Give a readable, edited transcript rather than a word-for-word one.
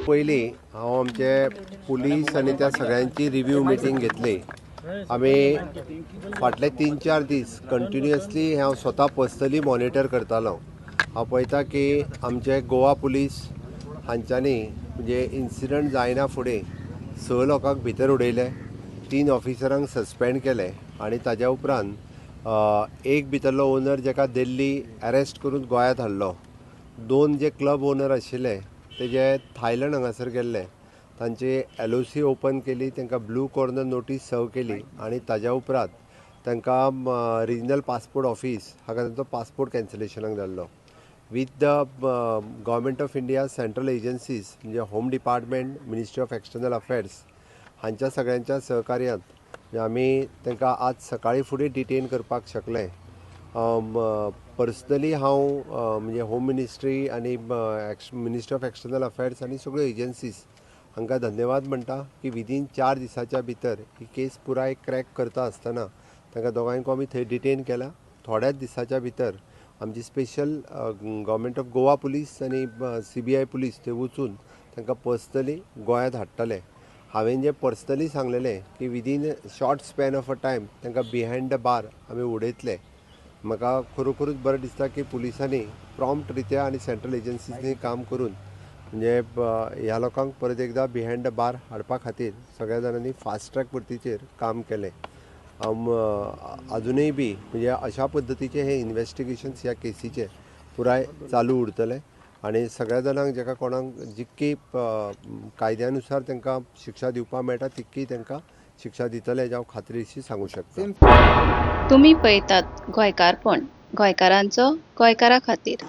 पयलीं हांव आमचे पुलीस आनी त्या सगळ्यांची रिव्यू मिटींग घेतली. आमी फाटले 3-4 दीस कंटिन्युअसली हांव स्वता पर्सनली मॉनिटर करतालो. हांव पळयता की आमचे गोवा पुलीस हांच्यांनी म्हणजे इन्सिडंट जायना फुडें 6 लोकांक भितर उडयले, 3 ऑफिसरांक सस्पेंड केले आनी ताज्या उपरांत एक भितरलो ओनर जेका दिल्ली अरेस्ट करून गोंयांत हाडलो, 2 जे क्लब ओनर आशिल्ले ते जे थायलंड हांगासर गेल्ले तांची LOC open केली, तांकां ब्लू कॉर्नर नोटीस सर्व केली आनी ताज्या उपरांत तांकां रिजनल पासपोर्ट ऑफिस हाका तांचो पासपोर्ट कॅन्सलेशनाक धाडलो. With the government of India central agencies म्हणजे home department, ministry of external affairs हांच्या सगळ्यांच्या सहकार्यांत म्हणजे आमी तांकां आज सकाळी फुडें डिटेन करपाक शकले. पर्सनली हांव म्हणजे होम मिनिस्ट्री आनी मिनिस्ट्री ऑफ एक्सटर्नल अफेर्स आनी सगळ्यो एजन्सीज हांकां धन्यवाद म्हणटा की विदीन 4 दिसाच्या भितर ही केस पुराय क्रॅक करता आसतना तांकां दोगांयकूय आमी थंय डिटेन केला. थोड्याच दिसाच्या भितर आमची special government of Goa police आनी CBI police थंय वचून तांकां पर्सनली गोंयांत हाडटले. हांवें जें पर्सनली सांगलेलें की within short span of a time तांकां बिहायंड the बार आमी उडयतले. म्हाका खरोखरूच बरें दिसता की पुलिसांनी प्रॉम्प्ट रित्या आनी सेंट्रल एजन्सींनी काम करून म्हणजे ह्या लोकांक परत एकदां बिहायंड the बार हाडपा खातीर सगळ्या जाणांनी फास्ट ट्रॅक पद्दतीचेर काम केलें. अजुनूय बी म्हणजे अशा पद्दतीचे हे इन्वेस्टिगेशन्स ह्या केसीचे पुराय चालू उरतले आनी सगळ्या जाणांक जेका कोणाक जितकी कायद्या नुसार तांकां शिक्षा दिवपाक मेळटा तितकी तांकां शिक्षा दितले हें हांव खात्रीशी सांगू शकता. तुमी पळयतात गोंयकारपण, गोंयकारांचो गोंयकारा खातीर.